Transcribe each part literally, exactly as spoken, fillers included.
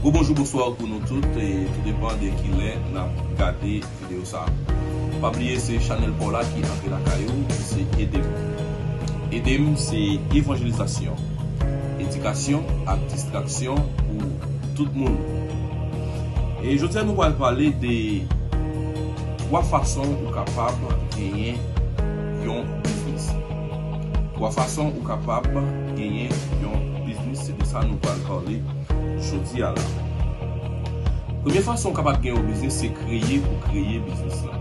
Bon, bonjou, bonswa pou nou tout, e tou depan de kilè n ap gade videyo sa a. Pa bliye, se chanèl pa w la ki antre lakay ou, se Edem. Edem se evanjelizasyon, edikasyon ak distraksyon pou tout moun. E jodi a, nou pral pale de twa fason ou kapab genyen yon biznis. Twa fason ou kapab genyen yon biznis, se de sa nou pral pale jodi a la. Premye fason ou kapab gen yon biznis, se kreye ou kreye biznis la.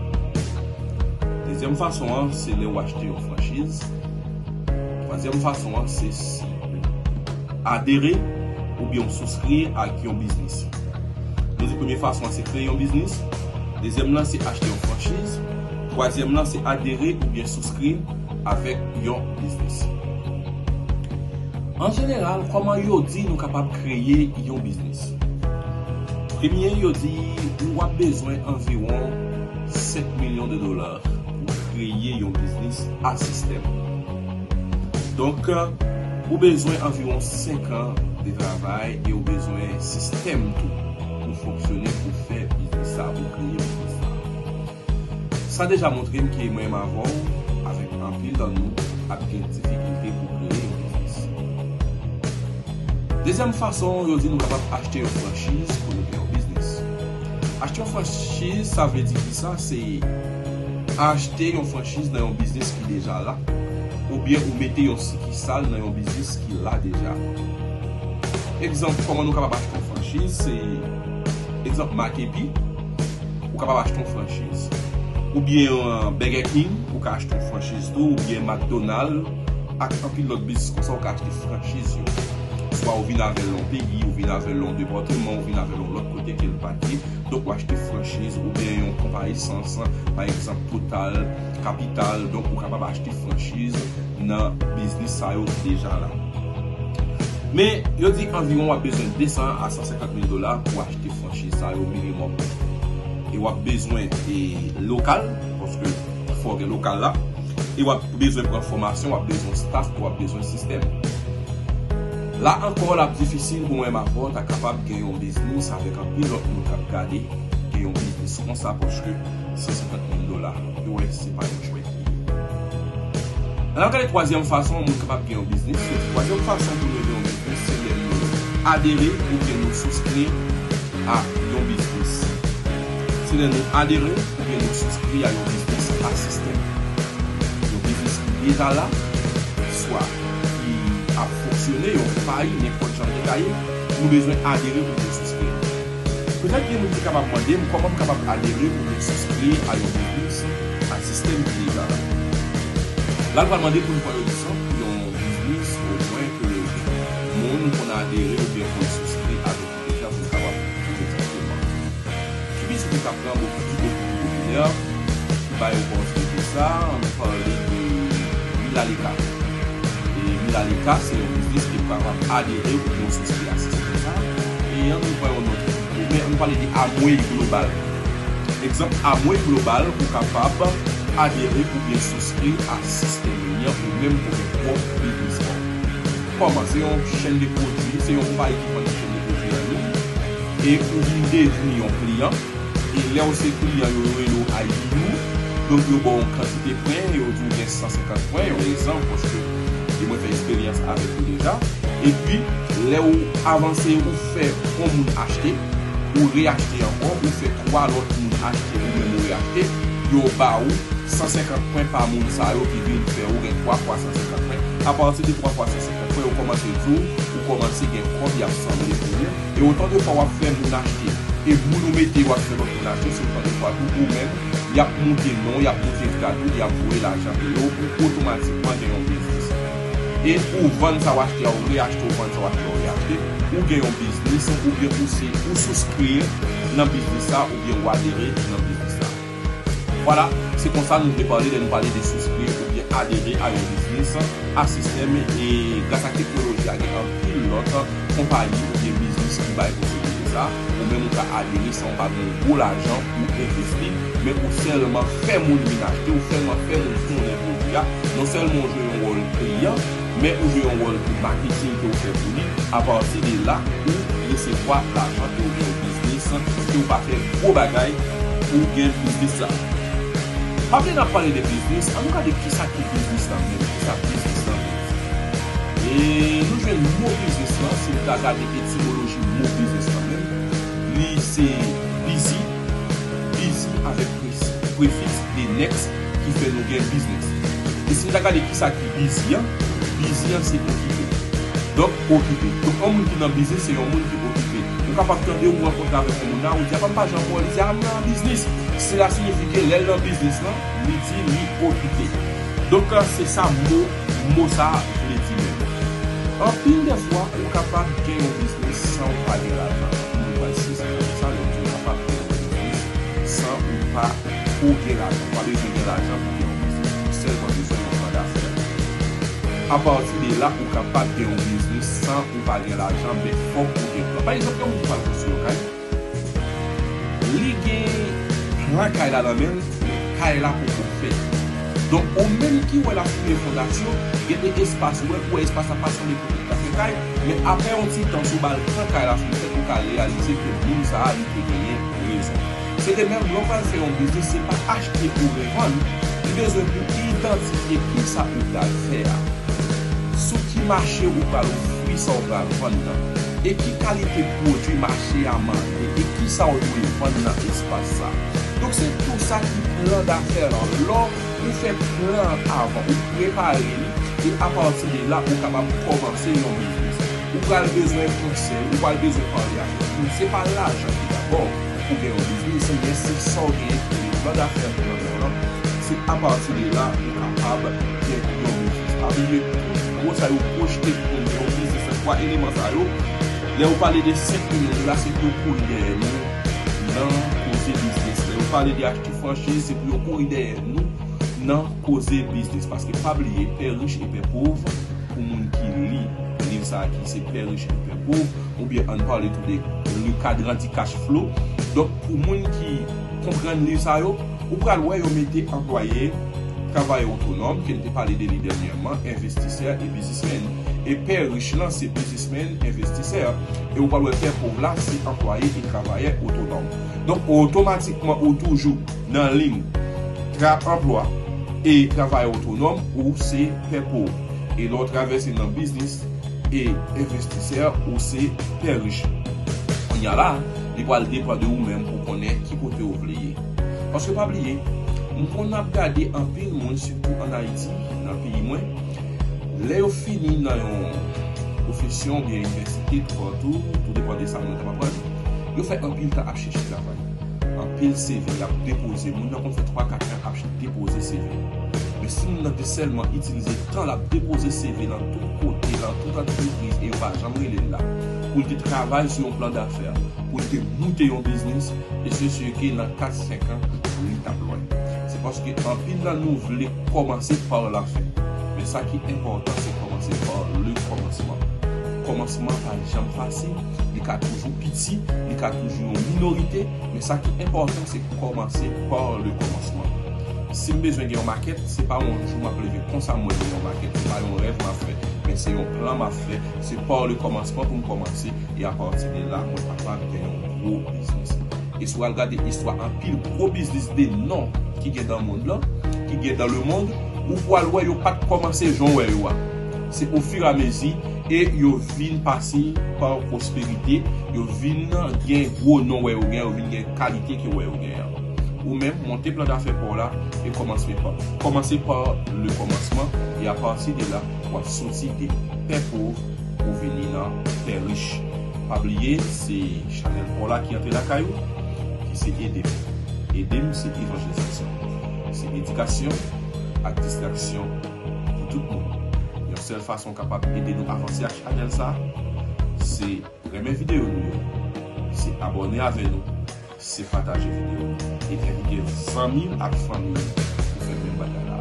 Dezyèm fason an, se lè ou achte yon franchiz. Twazyèm fason an, se si ou adere oubyen ou souskri ak yon biznis. Nou di premye fason an, se kreye yon biznis. Dezyèm nan, se achte yon franchiz. Twazyèm nan, se adere oubyen souskri avèk yon biznis. An jeneral, kòman yo di nou kapab kreye yon biznis? Premye, yo di ou ap bezwen anviwon senk milyon de dola pou kreye yon biznis a sistèm. Donk, ou bezwen anviwon senk an de travay e ou bezwen sistèm tou pou fonksyone, pou fè biznis sa, pou kreye biznis sa. Sa deja montre m ke mwen menm avè w, avèk anpil nan nou, ap gen difikilte pou kreye yon biznis. Dezyèm fason, yo di nou kapab achte yon franchiz pou nou gen yon biznis. Achte yon franchiz, sa vle di kisa? Se achte yon franchiz nan yon biznis ki deja la, oubyen ou mete yon sikisal nan yon biznis ki la deja. Egzanp, kòman nou kapab achte yon franchiz? Se egzanp, Makepi, ou kapab achte yon franchiz. Oubyen, euh, Burger King, ou ka achte yon franchiz tou, oubyen McDonald, ak anpil lòt biznis konsa, ou ka achte franchiz yo. Swa ou vin avè l nan yon peyi, ou vin avè l nan yon depatman, ou vin avè l nan yon lòt kote ke l pa t ye. Donk, ou achte franchiz, oubyen yon konpayi esans, pa egzanp, Total, Capital. Donk, ou kapab achte franchiz nan biznis sa yo ki deja la. Men, yo di anviwon w ap bezwen de san a san senkant mil dola pou achte franchiz sa yo minimòm. E w ap bezwen, e, lokal, paske fò w gen lokal la. E w ap bezwen pran fòmasyon, w ap bezwen staff, e w ap bezwen sistèm. La ankò, l ap difisil pou mwen menm avè w ta kapab gen yon biznis avèk anpil lòt moun k ap gade, gen yon biznis konsa, paske san senkant mil dola, yo wè se pa yon jwèt. Ann al gade twazyèm fason moun kapab gen yon biznis. Twazyèm fason pou nou gen yon biznis, se lè nou adere oubyen nou souskri a yon biznis. Se lè nou adere oubyen nou souskri a yon biznis a sistèm. Yon biznis ki deja la, swa ki ap fonksyone, yon konpayi, nenpòt jan l te ka ye, nou bezwen adere oubyen souskri. Petèt gen moun ki kapab mande m kòman m kapab adere oubyen souskri a yon biznis a sistèm ki deja la. La, l pral mande pou n pran egzanp yon biznis omwen ke moun konn adere oubyen konn souskri avèk li deja pou n kapab di egzakteman. Ki biznis nou ka pran pou ki pi popilè, ki bay opòtinite sa, ann pale de Milaleka. E Milaleka, se yon biznis ki kapab adere oubyen souskri a sistèm sa. E ann pran yon lòt, men ann pale de Amway Global. Egzanp, Amway Global, ou kapab adere oubyen souskri a sistèm li an ou menm pou gen pwòp biznis pa w. Kòman? Se yon chèn de pwodui, se yon konpayi ki vann yon chèn de pwodui an liy. E ou vin devni yon kliyan. E lè w se kliyan, yo rele w I B U. Donk, yo ba w yon kantite pwen, yo di w gen san senkant pwen, yon egzanp, paske e mwen fè eksperyans avèk yo deja. Epi, lè w avanse, ou fè yon moun achte, ou reyachte ankò, ou fè twa lòt moun achte, ou menm ou reyachte, yo ba w san senkant pwen pa moun sa yo ki vin fè ou gen twa fwa san senkant pwen. Apati de twa fwa san senkant pwen, yo kòmanse di w, ou kòmanse gen kòb y ap sanble pou ou. E otan de fwa w ap fè moun achte, e moun ou mete yo ap fè lòt moun achte, se otan de fwa tou ou menm, y ap moute non w, y ap moute grad ou, y ap voye lajan peye w, ou otomatikman gen yon biznis. E ou vann sa w achte a, ou reyachte, ou vann sa w achte a, ou reyachte, ou gen yon biznis, oubyen ou se, ou souskri nan biznis sa, oubyen ou adere nan biznis sa. Vwala, se konsa nou vle pale lè nou pale de souskri oubyen adere a yon biznis a sistèm, e gras ak teknoloji a, gen anpil lòt konpayi oubyen biznis ki bay posiblite sa. Ou menm ou ka adere san w pa gen yon gwo lajan pou envesti, men ou sèlman fè moun vin achte, ou sèlman fè moun konnen pwodui a. Non sèlman ou jwe yon wòl kliyan, men ou jwe yon wòl tou maketing ke ou fè pou li. Apati de la, ou Resevwa lajan ke w gen yon biznis, ke w pa fè gwo bagay pou w gen biznis la. Pa bliye n ap pale de biznis, ann nou gade kisa ki biznis lan menm, kisa biznis lan vle di. E nou jwenn mo biznis lan, si n ta gade etimoloji mo biznis lan menm, li se busy, busy avèk prefis, prefis de next ki fè nou gen biznis. E si n ta gade kisa ki busy an, busy an se okipe. Donk, okipe. Donk, yon moun ki nan biznis, se yon moun ki okipe. Ou kapab tande ou rankontre avèk yon moun la, ou di, "A, m pa janm wè w," li di, "A, m nan biznis." Sila siyifi ke lè l nan biznis lan, li di li okipe. Donk, se sa mo, mo sa a vle di menm. Anpil de fwa, ou kapab gen yon biznis san ou pa gen lajan. Anpil moun pral sezi nan sa, lè m di ou kapab gen yon biznis san ou pa ou gen lajan. Ou pa bezwen gen lajan pou gen yon biznis. Ou sèlman bezwen yon plan dafè. Apati de la, ou kapab gen yon biznis san ou pa gen lajan, men fòk ou gen plan. Pa egzanp, yon moun ki pral konstwi yon kay, li gen plan kay la nan men l, men kay la poko fèt. Donk, ou menm ki wè l ap fouye fondasyon, gen de espas ou wè, ou wè espas la pa sanble pou ou ta fè kay, men apre yon ti tan, si w ba l tan kay la fin fèt, ou ka reyalize ke moun sa a, li te genyen rezon. Se de menm, lè w pral fè yon biznis, se pa achte ou revann, li bezwen pou idantifye kisa ou pral fè a. Sou ki mache ou pral ofri sa w pral vann nan? E ki kalite pwodui mache a mande? E kisa w dwe vann nan espas sa? Donk, se tou sa ki plan dafè lan. Lè ou fè plan an avan, ou prepare li, e apati de la, ou kapab kòmanse yon biznis. Ou pral bezwen konsèy, ou pral bezwen pale ak moun. Se pa lajan ki dabò pou gen yon biznis, men se sa w genyen ki plan dafè ou nan men w lan. Se apati de la, ou kapab gen yon biznis. Pa bliye tout gwo sa yo pwojte pou yon biznis, se twa eleman sa yo. Lè ou pale de senk milyon dola, se pou yo kouri dèyè nou nan koze biznis. Lè ou pale de achte franchiz, se pou yo kouri dèyè nou nan koze biznis. Paske pa bliye, pè rich e pè pov, pou moun ki li liv sa a ki se Pè Rich e Pè Pov, oubyen ann pale tou de Le Cadran du Cash Flow. Donk, pou moun ki konprann liv sa yo, ou pral wè yo mete anplwaye, travayè otonòm, ke n te pale de li dènyèman, envestisè e biznismenn. E pè rich lan se biznismenn, envestisè, e ou pral wè pè pov la se anplwaye e travayè otonòm. Donk, otomatikman, ou toujou nan liy tra-, anplwa e travayè otonòm, ou se pè pov. E lè w travèse nan biznis e envestisè, ou se pè rich. Kounye a la, li pral depann de ou menm pou konnen ki kote ou vle ye. Paske pa bliye, m konn ap gade anpil moun, sitou ann Ayiti, nan peyi mwen, lè yo fini nan yon pwofesyon oubyen inivèsite, toupatou, tou depann de sa moun nan t ap aprann, yo fè anpil tan ap chèche travay. Anpil C V y ap depoze. Moun nan konn fè twa kat an ap depoze C V. Men si moun nan te sèlman itilize tan l ap depoze C V nan tout kote, nan tout antrepriz, e yo pa janm rele l la, pou l te travay sou yon plan dafè, pou l te moute yon biznis, e se si ke nan kat, senk an, li t ap lwen. Se paske anpil nan nou vle kòmanse pa lafen. Men sa ki enpòtan, se kòmanse pa le kòmansman. Kòmansman pa janm fasil, li ka toujou piti, li ka toujou yon minorite, men sa ki enpòtan, se kòmanse pa le kòmansman. Si m bezwen gen yon makèt, se pa yon jou m ap leve konsa m wè gen yon makèt, se pa yon rèv m ap fè, men se yon plan m ap fè, se pa le kòmansman pou m kòmanse, e apati de la, mwen kapab gen yon gwo biznis. E si w al gade istwa anpil gwo biznis de non ki gen nan mond lan, ki gen dans le monde, ou pral wè yo pa t kòmanse jan w wè yo a. Se ofiramezi e yo vin pase pa pwosperite, yo vin gen gwo non w wè yo gen, yo vin gen kalite ke w wè yo gen an. Ou menm, monte plan dafè pa w la e kòmanse pa, kòmanse pa le kòmansman, e apati de la, w ap soti de pè pov pou vini nan pè rich. Pa bliye, se chanèl pa w la ki antre lakay ou, ki se Ede m. Ede m se evanjelizasyon. Se edikasyon ak distraksyon pou tout moun. Yon sèl fason kapab ede nou avanse ak chanèl sa, se renmen videyo nou yo, se abòne avè nou, se pataje videyo nou, e envite zanmi w ak fanmi w pou fè menm bagay la.